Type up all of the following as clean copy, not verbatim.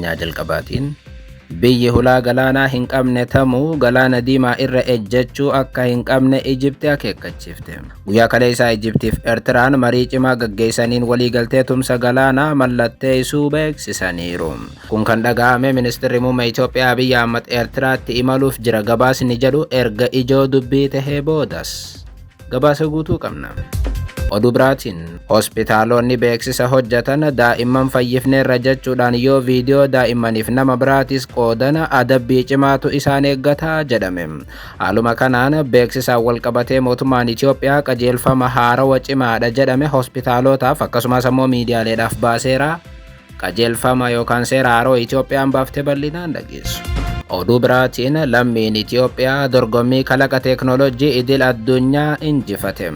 teenyaa jalqabaatiin biyyi hulaa galaanaa hin qabne tamuu galaana diimaa irra ejjechuu akka hin qabne Ijipti akeekkachiifte. Guyyaa kaleessaa Ijiptiif Eertiraan marii cimaa gaggeessaniin waliigaltee tumsa galaanaa mallatteessuu beeksisaniiru. Kun kan dhaga'ame ministeerri muummee Itoophiyaa Abiyyi Ahmad Eertiraatti imaluuf jira gabaasni jedhu erga ijoo dubbii tahee boodas. Gabaasa guutuu qabna. Oduu biraatiin hospitaalonni beeksisa hojjetan daa'imman fayyifneerra jechuudhaan yoo viidiyoo daa'immaniif nama biraatis qoodan adabbii cimaatu isaan eeggata jedhame. Haaluma kanaan beeksisaan walqabatee mootummaan Itoophiyaa qajeelfama haarawa cimaadha jedhame hospitaalotaaf akkasumas ammoo miidiyaaleedhaaf baaseera. Qajeelfama yookaan seera haarawaa Itoophiyaan baaftee bal'inaan dhageessu. Oduu biraatiin lammiin Itoophiyaa dorgommii kalaqa teeknooloojii idil addunyaa injifate.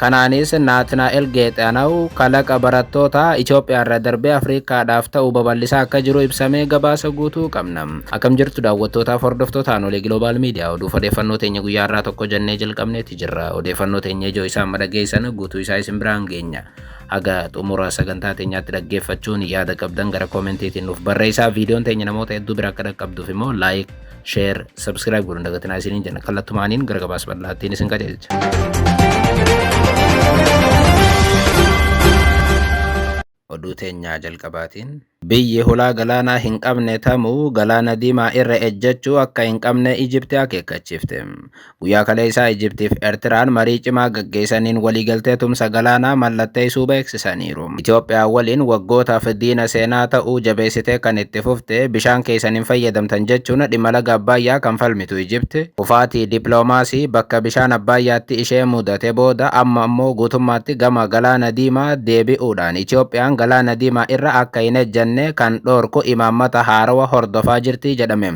Kanaanis Naatnaa'el Geexanaw kalaqa barattoota Itoophiyaa irra darbee Afrikaadhaaf ta'u babal'isaa akka jiru ibsamee gabaasa guutuu qabna. Akkam jirtu daawwattootaaf hordoftoota Aanolee Global Media oduuf odeeffannoo teenya guyyaa irraa tokko jennee jalqabneeti jirra. Odeeffannoo teenya ijoo isaa amma dhageessan guutuu isaa isin biraan geenya. Haga xumura sagantaa teenyaatti dhaggeeffachuun yaada qabdan gara koomentiitiin nuuf barreessaa. Viidiyoon teenya namoota hedduu bira akka dhaqqabduuf immoo like, share, subscribe godhuun dagatinaa isiniin jenna. Kallattumaaniin gara gabaasa bal'aattiin isin qajeelcha. Oduu teenyaa jalqabaatiin biyyi hulaa galaanaa hin qabne tamuu galaana diimaa irra ejjechuu akka hin qabne Ijipti akeekkachiifte. Guyyaa kaleessaa Ijiptiif Eertiraan marii cimaa gaggeessaniin waliigaltee tumsa galaanaa mallatteessuu beeksisaniiru. Itoophiyaa waliin waggootaaf diina seenaa ta'uu jabeessitee kan itti fufte bishaan keessan hin fayyadamtan jechuun dhimma laga Abbaayyaa kan falmitu Ijipti kufaatii dippiloomaasii bakka bishaan Abbaayyaatti ishee mudate booda amma ammoo guutummaatti gama galaana diimaa deebi'uudhaan Itoophiyaan galaana diimaa irra akka hin ejjenne kan dhoorku imaammata haarawa hordofaa jirti jedhame.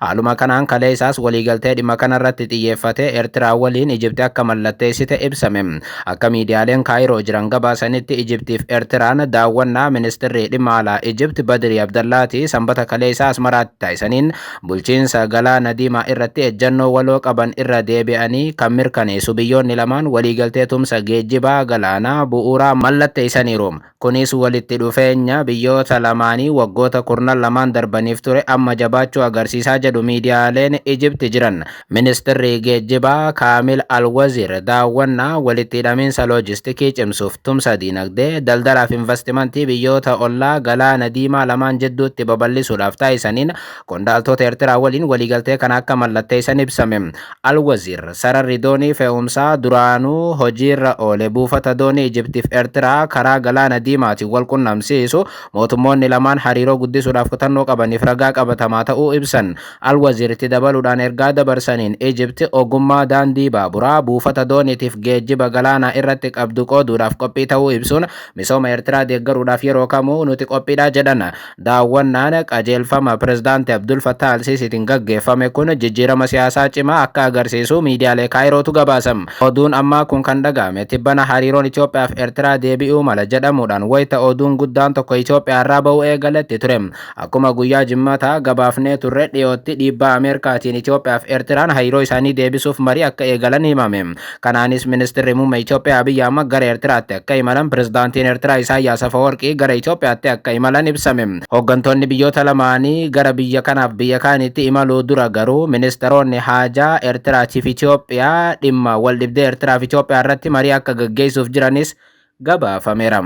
Haaluma kanaan kaleessaas waliigaltee dhimma kanarratti xiyyeeffate Eertiraa waliin Ijipti akka mallatteessite ibsame. Akka miidiyaaleen Kaayiroo jiran gabaasanitti Ijiptiif Eertiraan daawwannaa ministeerri dhimma alaa Ijipt Badrii Abdallaati sanbata kaleessaa Asmaraatti taasisaniin bulchiinsa galaana diimaa irratti ejjennoo waloo qaban irra deebi'anii kan mirkaneessu biyyoonni lamaan waliigaltee tumsa geejjibaa galaanaa bu'uuraa mallatteessaniiru. Kunis walitti dhufeenya biyyoota lamaanii waggoota kurnan lamaan darbaniif ture amma jabaachuu agarsiisaa jedhu miidiyaaleen Ijipti jiran. Ministeerri geejjibaa Kaamil Alwazir daawwannaa walitti hidhamiinsa loojistikii cimsuuf tumsa diinagdee daldalaaf investimentii biyyoota ollaa galaana diimaa lamaan jidduutti babal'isuudhaaf taasisaniin qondaaltota Eertiraa waliin waliigaltee kana akka mallatteessan ibsame. Alwazir sararri doonii fe'umsaa duraanuu hojiirra oole buufata doonii Ijiptiif Eertiraa karaa galaana diimaatiin wal qunnamsiisu mootummoonni lamaan hariiroo guddisuudhaaf kutannoo qabaniif ragaa qabatamaa ta'uu ibsan. Alwazir itti dabaluudhaan ergaa dabarsaniin Ijipti ogummaa daandii baaburaa buufata dooniitiif geejjiba galaanaa irratti qabdu qooduudhaaf qophii ta'uu ibsuun misooma Eertiraa deeggaruudhaaf yeroo kamuu nuti qophiidha jedhan. Daawwannaan qajeelfama pirezidaantii Abdul Fattah Alsiisiitiin gaggeeffame kun jijjiirama siyaasaa cimaa akka agarsiisu miidiyaalee Kaayirootu gabaasam. Oduun ammaa kun kan dhaga'ame tibbana hariiroon Itoophiyaa fi Eertiraa deebi'uu mala jedhamuudhaan wayita oduun guddaan tokko Itoophiyaa irraa ba'uu eegaletti ture. Akkuma guyyaa jimmataa gabaafnee turre dhiyootti dhiibbaa Ameerikaatiin Itoophiyaa fi Eertiraan hariiroo isaanii deebisuuf marii akka eegalan himame. Kanaanis ministeerri muummee Itoophiyaa Abiyyi Ahmad gara Eertiraatti akka imalan pirezidaantiin Eertiraa Isaayyaas Afawarqii gara Itoophiyaatti akka imalan ibsame. Hooggantoonni biyyoota lamaanii gara biyya kanaaf biyya kaanitti imaluu dura garuu ministeeronni haajaa Eertiraatiif Itoophiyaa dhimma waldhibdee Eertiraaf Itoophiyaa irratti marii akka gaggeessuuf jiranis gabaafameera.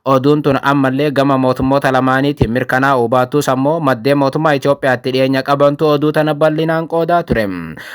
Oduun tun ammallee gama mootummoota lamaaniitiin mirkanaa'uu baatus ammoo maddeen mootummaa Itoophiyaatti dhiyeenya qabantu oduu tana bal'inaan qoodaa ture.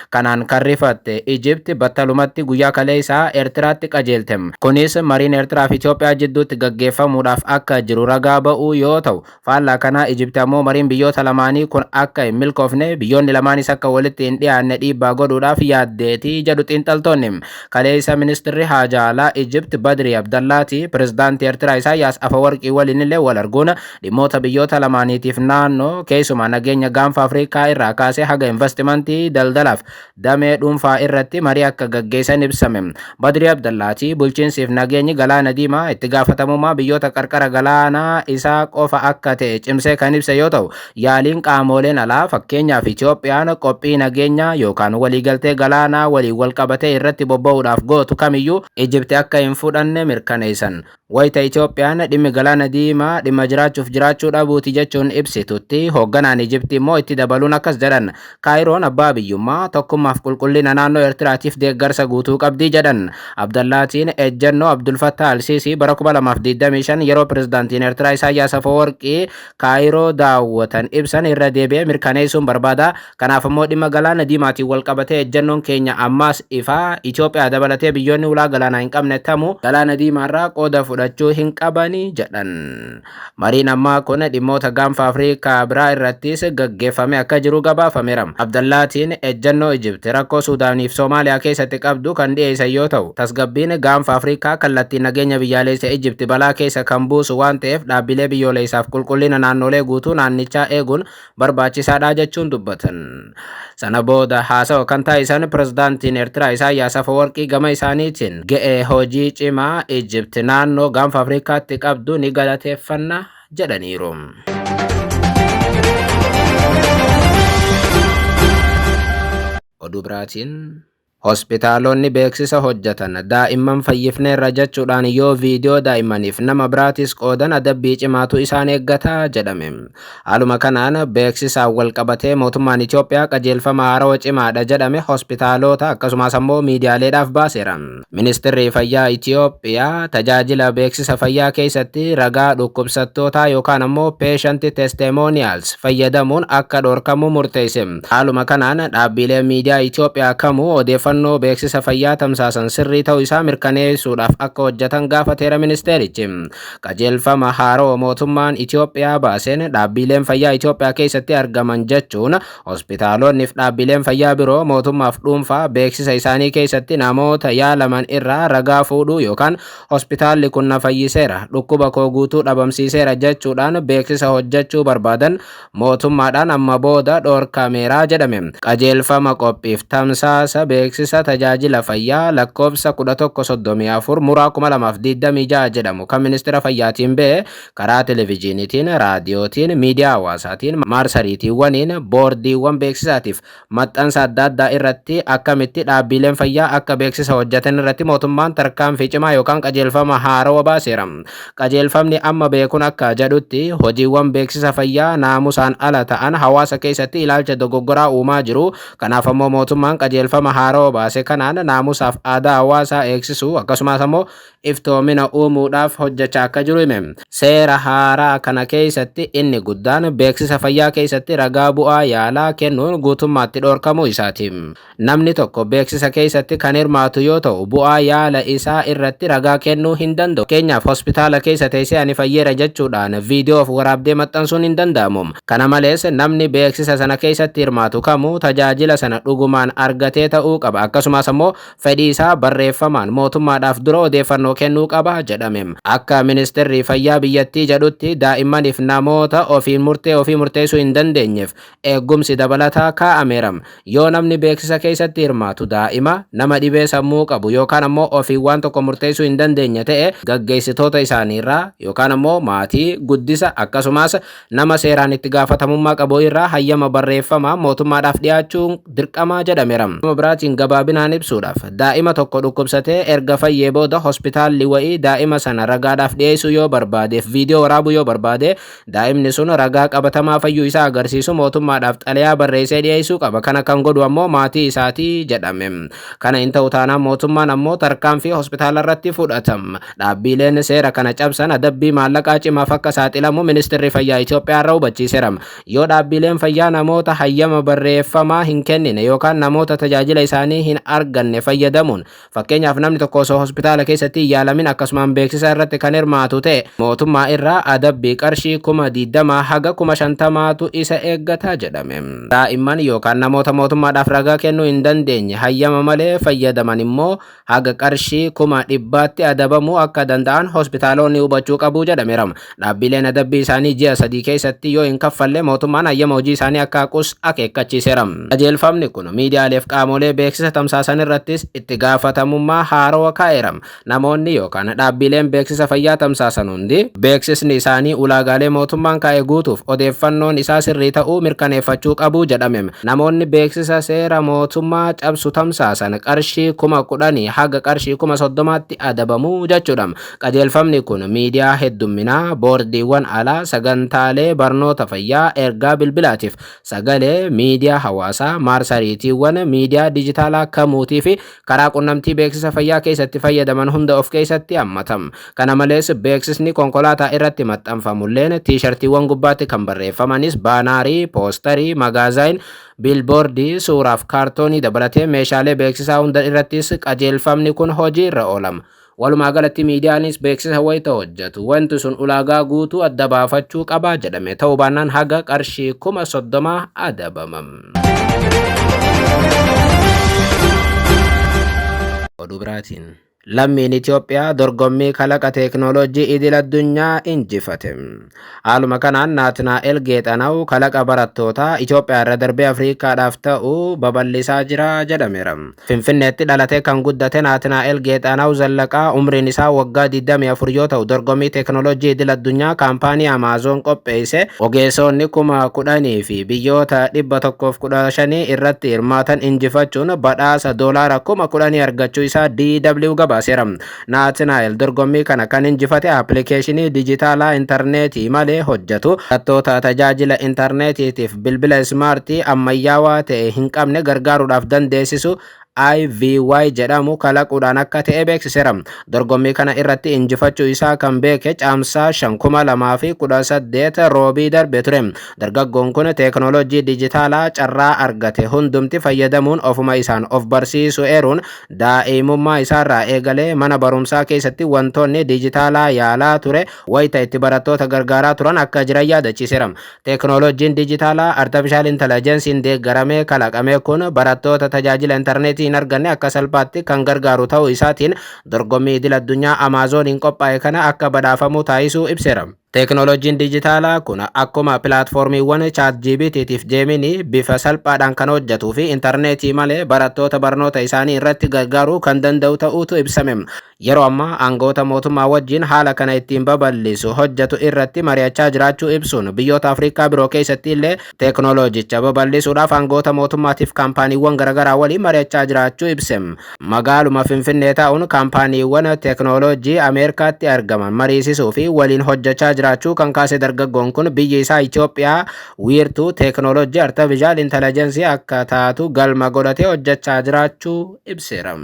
Kanaan kan rifatte Ijipti battalumatti guyyaa kaleessaa Eertiraatti qajeelte. Kunis mariin Eertiraa fi Itoophiyaa jidduutti gaggeeffamuudhaaf akka jiru ragaa ba'uu yoo ta'u, faallaa kanaa Ijipti ammoo mariin biyyoota lamaanii kun akka hin milkoofne biyyoonni lamaanis akka walitti hin dhiyaanne dhiibbaa godhuudhaaf yaaddeeti jedhu xiinxaltoonni. Kaleessa ministeerri haajaa alaa Ijipt Badrii Abdallaati pirezidaantii Eertiraa Isaayyaas Afawarqii waliin illee wal arguun dhimmoota biyyoota lamaaniitiif naannoo keessumaa nageenya gaanfa Afrikaa irraa kaasee haga investimentii daldalaaf damee dhuunfaa irratti marii akka gaggeessan ibsame. Badrii Abdallaati bulchiinsiif nageenyi galaana diimaa itti gaafatamummaa biyyoota qarqara galaanaa isaa qofa akka ta'e cimsee kan ibse yoo ta'u yaaliin qaamoleen alaa fakkeenyaaf Itoophiyaan qophii nageenyaa yookaan waliigaltee galaanaa waliin wal qabatee irratti bobba'uudhaaf gootu kamiyyuu Ijipti akka hin fudhanne mirkaneesse. taasisan. Wayita Itoophiyaan dhimmi Galaana Diimaa dhimma jiraachuuf jiraachuu dhabuuti jechuun ibsitutti, hoogganaan Ijipti immoo itti dabaluun akkas jedhan: Kaayiroon abbaa biyyummaa, tokkummaaf qulqullina naannoo Eertiraatiif deeggarsa guutuu qabdi jedhan. Abdallaatiin ejjennoo Abdul Fattah Alsiisii bara 2025 yeroo pirezidaantiin Eertiraa Isaayyaas Afawarqii Kaayiroo daawwatan ibsan irra deebi'ee mirkaneessuun barbaada. Kanaaf immoo dhimma Galaana Diimaatiin wal qabatee ejjennoon keenya ammaas ifaa. Itoophiyaa dabalatee biyyoonni ulaa galaanaa hin qabne tamuu Galaana Diimaarraa qooda fudhachuu hin qabani jedhan. Mariin ammaa kun dhimmoota Gaanfa Afrikaa biraa irrattis gaggeeffame akka jiru gabaafameera. Abdallaatiin ejjennoo Ijipti rakkoo Suudaaniif Soomaaliyaa keessatti qabdu kan dhiyeessan yoo ta'u, tasgabbiin Gaanfa Afrikaa kallattiin nageenya biyyaalessa Ijipti balaa keessa kan buusu waan ta'eef, dhaabbilee biyyoolessaaf qulqullina naannolee guutuu naannichaa eeguun barbaachisaadha jechuun dubbatan. Sana booda haasawa kan taasisan pirezidaantiin Eertiraa Isaayyaas Afawarqii gama isaaniitiin, ga'ee hojii cimaa Ijipti naannoo Gaanfa Afrikaatti qabdu ni galateeffanna jedhaniiru. Oduu biraatiin, hospitaalonni beeksisa hojjetan daa'imman fayyifneerra jechuudhaan yoo viidiyoo daa'immaniif nama biraatis qoodan adabbii cimaatu isaan eeggata jedhame. Haaluma kanaan beeksisaan wal qabatee mootummaan Itoophiyaa qajeelfama haarawaa cimaadha jedhame hospitaalota akkasumas ammoo miidiyaaleedhaaf baaseera. Ministeerri Fayyaa Itoophiyaa tajaajila beeksisa fayyaa keessatti ragaa dhukkubsattootaa yookaan ammoo patient testimonials fayyadamuun akka dhorkamu murteesse. Haaluma kanaan dhaabbileen miidiyaa Itoophiyaa kamuu odeeffannoo beeksisa fayyaa tamsaasan sirrii ta'uu isaa mirkaneessuudhaaf akka hojjetan gaafateera ministeerichi. Qajeelfama haarawaa mootummaan Itoophiyaa baaseen, dhaabbileen fayyaa Itoophiyaa keessatti argaman jechuun hospitaalonni fi dhaabbileen fayyaa biroo mootummaaf dhuunfaa beeksisa isaanii keessatti namoota yaalaman irraa ragaa fuudhuu yookaan hospitaalli kun na fayyiseera, dhukkuba koo guutuu dhabamsiiseera jechuudhaan beeksisa hojjechuu barbaadan mootummaadhaan amma booda dhorkameeraa jedhame. Qajeelfama qophiif tamsaasa beeksisa tajaajila fayyaa lakkoofsa 1134 muraa 2026 jedhamu kan ministeera fayyaatiin ba'e, karaa televezyiiniitiin, raadiyootiin, miidiyaa hawaasaatiin, maarsariitiiwwaniin, boordiiwwan beeksisaatiif maxxansa adda addaa irratti akkamitti dhaabbileen fayyaa akka beeksisa hojjetan irratti mootummaan tarkaanfii cimaa yookaan qajeelfama haarawaa baaseera. Qajeelfamni amma beekun akka jedhutti, hojiiwwan beeksisa fayyaa naamusaan ala ta'an hawaasa keessatti ilaalcha dogoggoraa uumaa jiru. Kanaaf ammoo mootummaan qajeelfama haarawaa baase kanaan naamusaaf aadaa hawaasaa eegsisuu akkasumas ammoo iftoomina uumuudhaaf hojjechaa akka jiru hime. Seera haaraa kana keessatti inni guddaan beeksisa fayyaa keessatti ragaa bu'aa yaalaa kennuun guutummaatti dhorkamuu isaati. Namni tokko beeksisa keessatti kan hirmaatu yoo ta'u, bu'aa yaala isaa irratti ragaa kennuu hin danda'u. Fakkeenyaaf, hospitaala keessa teessee ani fayyeera jechuudhaan viidiyoo of waraabdee maxxansuun hin danda'amu. Kana malees namni beeksisa sana keessatti hirmaatu kamuu tajaajila sana dhugumaan argatee ta'uu qaba. Akkasumas ammoo fedhii isaa barreeffamaan mootummaadhaaf dura odeeffannoo kennuu qaba jedhame. Akka ministeerri fayyaa biyyattii jedhutti, daa'immaniif namoota ofiin murtee ofii murteessuu hin dandeenyeef eegumsi dabalataa kaa'ameera. Yoo namni beeksisa keessatti hirmaatu daa'ima, nama dhibee sammuu qabu yookaan ammoo ofiin waan tokko murteessuu hin dandeenye ta'e, gaggeessitoota isaaniirraa yookaan ammoo maatii, guddisa akkasumas nama seeraan itti gaafatamummaa qabu irraa hayyama barreeffamaa mootummaadhaaf dhiyaachuun dirqamaa jedhameera. Nama biraatiin gabaabinaan ibsuudhaaf, daa'ima tokko dhukkubsatee erga fayyee booda hospitaalli wa'ii daa'ima sana ragaadhaaf dhiyeessuu yoo barbaadeef, viidiyoo waraabuu yoo barbaade, daa'imni sun ragaa qabatamaa fayyuu isaa agarsiisu mootummaadhaaf xalayaa barreessee dhiyeessuu qaba. Kana kan godhu ammoo maatii isaatii jedhame. Kana hin ta'u taanaan mootummaan ammoo tarkaanfii hospitaala irratti fudhatam. Dhaabbileen seera kana cabsan adabbii maallaqaa cimaaf akka saaxilamu ministeerri fayyaa Itoophiyaa irra hubachiiseera. Yoo dhaabbileen fayyaa namoota hayyama barreeffamaa hin kennine yookaan namoota tajaajila isaanii hin arganne fayyadamuun, fakkeenyaaf namni tokko osoo hospitaala keessatti hin yaalamin akkasumaan beeksisa irratti kan hirmaatu ta'e, mootummaa irraa adabbii qarshii 20,000 haga 50,000tu isa eeggata jedhame. Daa'imman yookaan namoota mootummaadhaaf ragaa kennuu hin dandeenye hayyama malee fayyadaman immoo haga qarshii 100,000tti adabamuu akka danda'an hospitaalonni hubachuu qabu jedhameera. Dhaabbileen adabbii isaanii ji'a 3 keessatti yoo hin kaffalle mootummaan hayyama hojii isaanii akka haqus akeekkachiiseera. Qajeelfamni kun miidiyaaleef qaamolee beeksisa beeksisa tamsaasan irrattis itti gaafatamummaa haarawa kaa'eera. Namoonni yookaan dhaabbileen beeksisa fayyaa tamsaasan hundi beeksisni isaanii ulaagaalee mootummaan kaa'e guutuuf odeeffannoon isaa sirrii ta'uu mirkaneeffachuu qabu jedhame. Namoonni beeksisa seera mootummaa cabsu tamsaasan qarshii 10,000 haga qarshii 30,000tti adabamuu jechuudha. Qajeelfamni kun miidiyaa heddumminaa, boordiiwwan alaa, sagantaalee barnoota fayyaa, ergaa bilbilaatiif sagalee, miidiyaa hawaasaa, maarsariitiiwwan miidiyaa dijitaalaa kamuutii fi karaa qunnamtii beeksisa fayyaa keessatti fayyadaman hunda of keessatti hammatam. Kana malees beeksisni konkolaataa irratti maxxanfamulleen, tiishartiiwwan gubbaatti kan barreeffamanis, baanaarii, poostarii, magaazayin, biilboordii, suuraaf kaartoonii dabalatee meeshaalee beeksisaa hunda irrattis qajeelfamni kun hojii irra oolama. Walumaa galatti miidiyaanis beeksisa wayita hojjetu wanti sun ulaagaa guutuu adda baafachuu qabaa jedhame, ta'uu baannaan haga qarshii 30,000 adabamam. Oduu biraatiin, lammiin Itoophiyaa dorgommii kalaqa teeknooloojii idil addunyaa injifate. Haaluma kanaan Naatnaa'el Geexanaw kalaqa barattootaa Itoophiyaa irra darbee Afriikaadhaaf ta'u babal'isaa jira jedhameera. Finfinneetti dhalatee kan guddate Naatnaa'el Geexanaw Zallaqaa umriin isaa waggaa 24 yoo ta'u, dorgommii teeknooloojii idil addunyaa kaampaanii Amaazoon qopheesse ogeessonni 10,000 fi biyyoota 115 irratti hirmaatan injifachuun badhaasa doolaara 10,000 argachuu isaa DW gabaaseera. Naatnaa'el dorgommii kana kan injifate appilikeeshinii dijitaalaa intarneetii malee hojjetu barattoota tajaajila intarneetiitiif bilbila ismaartii ammayyaawaa ta'e hin qabne gargaaruudhaaf dandeessisu IVY jedhamu kalaquudhaan akka ta'e beeksiseera. Dorgommii kana irratti injifachuu isaa kan beeke Caamsaa 5, 2018 roobii darbe ture. Dargaggoon kun teeknooloojii dijitaalaa carraa argate hundumti fayyadamuun ofuma isaan of barsiisu eeruun, daa'imummaa isaarraa eegalee mana barumsaa keessatti wantoonni dijitaalaa yaalaa ture wayita itti barattoota gargaaraa turan akka jiran yaadachiiseera. Teeknooloojiin dijitaalaa artificial intelligenceiin deeggaramee kalaqame kun barattoota tajaajila intarneetii hin arganne akka salphaatti kan gargaaru ta'uu isaatiin dorgommii idil addunyaa Amaazoniin qophaa'e kana akka badhaafamu taasisuu ibseera. Teeknooloojiin dijitaalaa kun akkuma pilaatfoormiiwwan ChatGPTtiif Gemini bifa salphaadhaan kan hojjetuu fi intarneetii malee barattoota barnoota isaanii irratti gargaaruu kan danda'u ta'uutu ibsame. Yeroo ammaa aangoota mootummaa wajjin haala kana ittiin babal'isu hojjetu irratti mari'achaa jiraachuu ibsuun, biyyoota Afrikaa biroo keessatti illee teeknooloojicha babal'isuudhaaf aangoota mootummaatiif kaampaaniiwwan garaagaraa waliin mari'achaa jiraachuu ibse. Magaaluma Finfinnee taa'uun kaampaaniiwwan teeknooloojii Ameerikaatti argaman mariisisuu fi waliin hojjechaa jiraachuu kan kaase dargaggoon kun, biyyi isaa Itoophiyaa wiirtuu teeknooloojii artificial intelligence akka taatu galma godhatee hojjechaa jiraachuu ibseera.